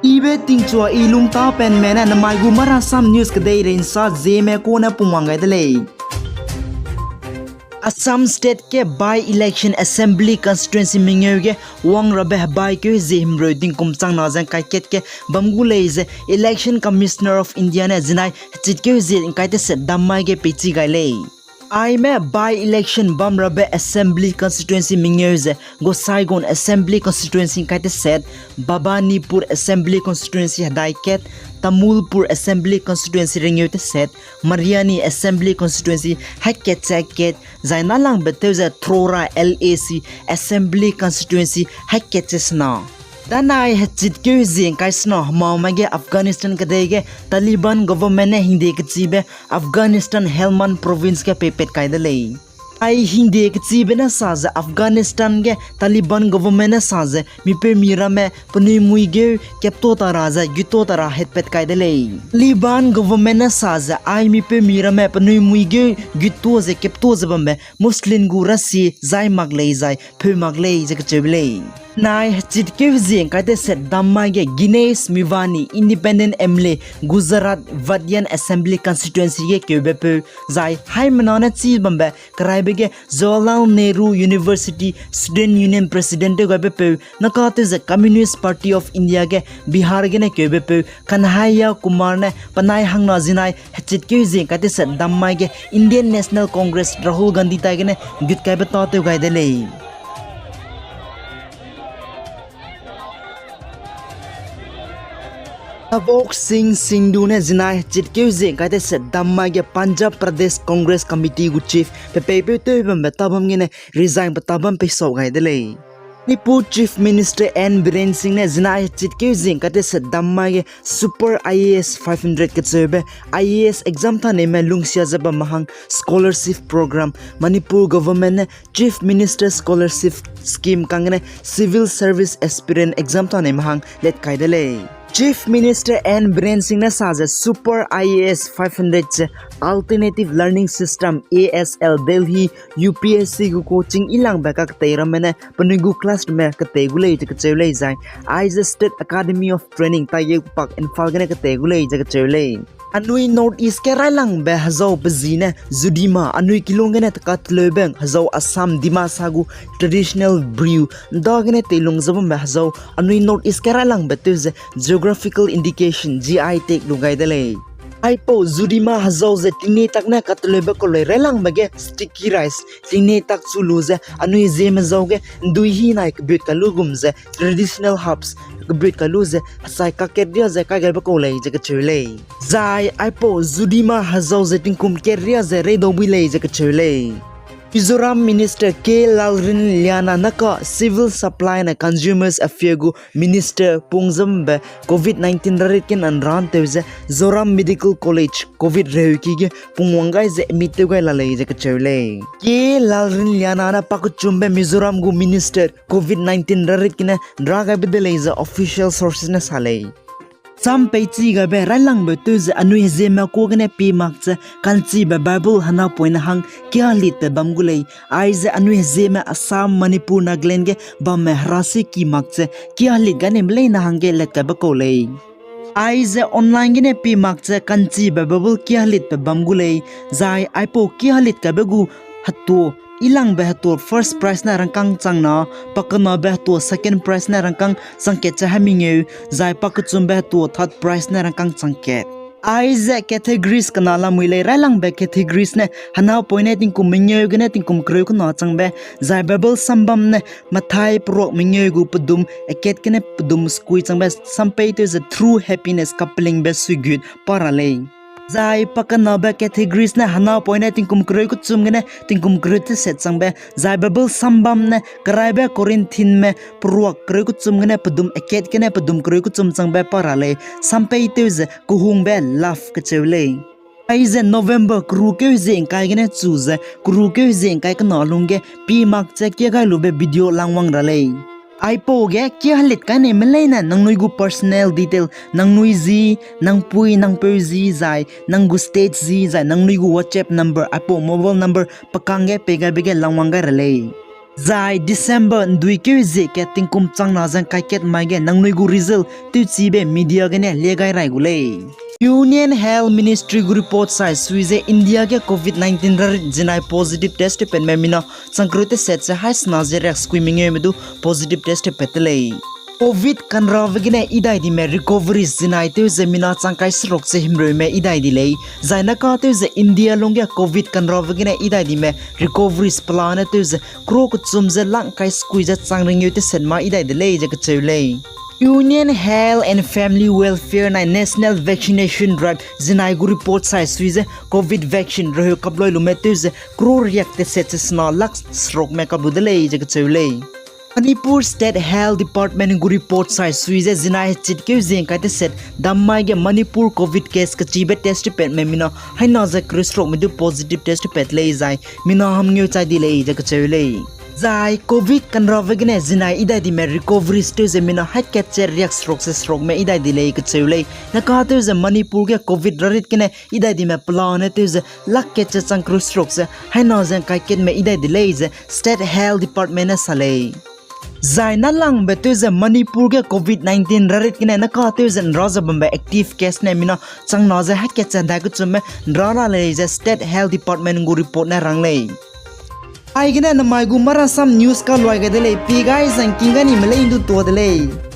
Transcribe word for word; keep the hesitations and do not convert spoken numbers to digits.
Ibe tingchua i lungtapenme ne namai gu Marasam News kedeirei nsa Zeme kune pungwang gai de lei. Assam State ge by-election assembly constituency mengeu ge wang rabe hebaikeu hezie himreu tingkum changna ze ngkai kat ge bam gu lei ze Election Commissioner of India ne zinai hechitkeu hezie ngkai teset dam mai ge peichi gai lei. Aime by-election bam rabe assembly constituency mengeu ze Gosaigaon assembly constituency ngkai teset, Bhabanipur assembly constituency hedai kat, Tamulpur assembly constituency rengeu teset, Mariani assembly constituency hekatche kat, zai nalangbe tew ze Throra LAC assembly constituency hekatche sena. Danai hechitkeu hezie ngkai sena hemaume ge Afghanistan kedei ge Taliban government ne hingde kechibe Afghanistan Helmand province ge peipat kai de lei. Ai hingde kechibe ne sa ze Afghanistan ge Taliban government ne sa ze mipeumi ramme penui mui geu kapto ta ra ze guto ta ra hetpat kai de lei. Taliban government ne sa ze ai mipeumi ramme penui mui geu guto ze kapto ze bambe Muslim gu rasie zai mak lei zai pheu mak lei ze kecheube lei. Nai hechitkeu hezie ngkai teset dam mai ge Ginesh Mevani, independent MLA, Gujarat Vadhayan Assembly Constituency ge keubepeu, zai haimena ne chi bambe keraibe ge Jawaharlal Nehru University Student Union President tew gaibepeu, naka tew ze Communist Party of India ge Bihar gene keubepeu Kanhaiya Kumar ne penai hangna zinai hechitkeu hezie ngkai teset dam mai ge Indian National Congress Rahul Gandhi tai gene gut kaibe tâtew gai de lei. Navjot Singh Sidhu ne zinai hechitkeu hezie ngkai teset dam mai ge Punjab Pradesh Congress Committee gu chief pe peipeu tew bambe tabam gene resign pe tabam peisau gai de lei. Manipur Chief Minister N Biren Singh ne zinai hechitkeu hezie ngkai teset dam mai ge Super I A S five hundred kecheube I A S exam thaneime lungsia ze bamme hang scholarship program Manipur government ne Chief Minister Scholarship Scheme kang gene civil service aspirant exam thaneime hang let kai de lei. Chief Minister N Biren Singh ne sa ze Super I A S five hundred ze Alternative Learning System, A S L, Delhi, U P S C gu coaching ilangbe kaketei ramme ne penui gu class ramme ketei gu lei ze kecheu lei zai, aize State Academy of Training Taiyeu Park Imphal gene ketei gu lei ze kecheu lei. Anui North East ge railangbe hezau pe zi ne Zudima, anui kilung gene tekateleube hezau Assam Dimasa gu traditional brew, ndagene teilung ze bambe hezau, anui North East ge railangbe tew ze geographical indication, G I tag lu gai de lei. Aipau Zudima hezau ze tingne tak ne kateleube kau lei railangbe ge sticky rice, tingne tak chu lu ze anui Zeme zau ge ndui hi nai kebut kai lu gum ze traditional herbs kebut kai lu ze hechai kakat ria ze kai gaibe kau lei ze kecheu lei. Zai aipau Zudima hezau ze tingkum kat ria ze reidau bui lei ze kecheu lei. Mizoram Minister K Lalrinliana naka Civil Supply and Consumers Affairs gu Minister pung ze bambe covid nineteen rarit ken anran tew ze Zoram Medical College covid reuki ge pungwang gai ze admit tew gai la lei ze kecheu lei. K Lalrinliana ne pakechumbe Mizoram gu Minister covid nineteen rarit kene nra gaibe de lei ze official sources ne sa lei. Sampeichi gaibe railangbe tew ze anui Zeme kua gene pie mak ze kanchibe Bible hena poine hang kialitbe bam gu lei, aize anui Zeme Assam, Manipur, Nagaland ge bamme herasi ki mak ze kialit gaineme leine hangge let kaibe kau lei. Aize online gene pie mak ze kanchibe Bible kialitbe bam gu lei, zai aipau kialit kaibe gu hetu, ilangbe hetu first prize ne rangkâng changna, pakenabe hetu second prize ne rangkâng changkat ze hemingeu, zai pakechumbe hetu third prize ne rangkâng changkat. Aize categories kena lamui lei, railangbe categories ne hena poine tingkum mengeu gene tingkum kereu kena changbe, zai Bible sambam ne Mathai peruak mengeu gu pedum akat gene pedum sekui changbe sampei tew ze True Happiness kapelingbe suigut pa ra lei. Zai pakenabe categories ne hena poine tingkum kereu kechum gene tingkum kereu teset changbe, zai Bible sambam ne keraibe Corinthianme peruak kereu kechum gene pedum akat gene pedum kereu kechum changbe pa ra lei, sampei tew ze kehungbe love kecheu lei. Aize November kerukeu hezie ngkai gene chu ze kerukeu hezie ngkai kena lungge pie mak ze kiagailube video langwang ra lei. Aipau ge kialit kaineme leine nangnui gu personal detail, nangnui zi, nangpui nangpeu zi zai nang gu state zi zai nangnui gu WhatsApp number aipau mobile number pe kangge pei gaibe ge langwang gai ra lei. Zai December ’nduikeu zie kat tingkum changna ze ’ngkai kat mai ge nangnui gu result tewchibe media gene liegai rai gu lei. Union Health Ministry gu report sai sui ze India ge covid nineteen rarit zinai positive test tewpatme mina changkereu teset ze haisena ze riak sekui mengeume du positive test tewpat de lei. Covid kanrabe gene idai dime recoveries zinai tew ze mina changkai seruk ze himreume idai di lei. Zai naka tew ze India lungge covid kanrabe gene idai dime recoveries pelane tew ze crore kechum ze lakh ’ngkai sekui ze chang ringeu teset ma idai de lei ze kacheu lei. Union Health and Family Welfare nai National Vaccination Drive zinai gu report sai sui ze covid vaccine reheu kaploi lume tew ze crore riak teset ze sena lakh serukme kap lu de lei ze kacheu lei. Manipur State Health Department gu report sai sui ze zinai hechitkeu zie ’ngkai teset dam mai ge Manipur covid case kachibe test tewpatme mina haina ze kereu serukme du positive test tewpat lei zai mina hamngeu chai di lei ze kacheu lei. Zai covid kanrabe gene zinai idai dime recoveries tew ze mina haikat ze riak seruk ze serukme idai di lei kacheu lei. Naka tew ze Manipur ge covid rarit gene idai dime pelane tew ze lakh kat ze changkereu seruk ze haina ze ’ngkai katme idai di lei ze State Health Department ne sa lei. Zai nalangbe tew ze Manipur ge covid nineteen rarit gene naka tew ze ’nra ze bambe active case ne mina changna ze haikat ze ’ndai kechumme ’nra la lei ze State Health Department gu report ne rang lei. Aigene namai gu marasam news kaluai gai de lei, pi gai zangking gai nime lei ’ndu tua de lei.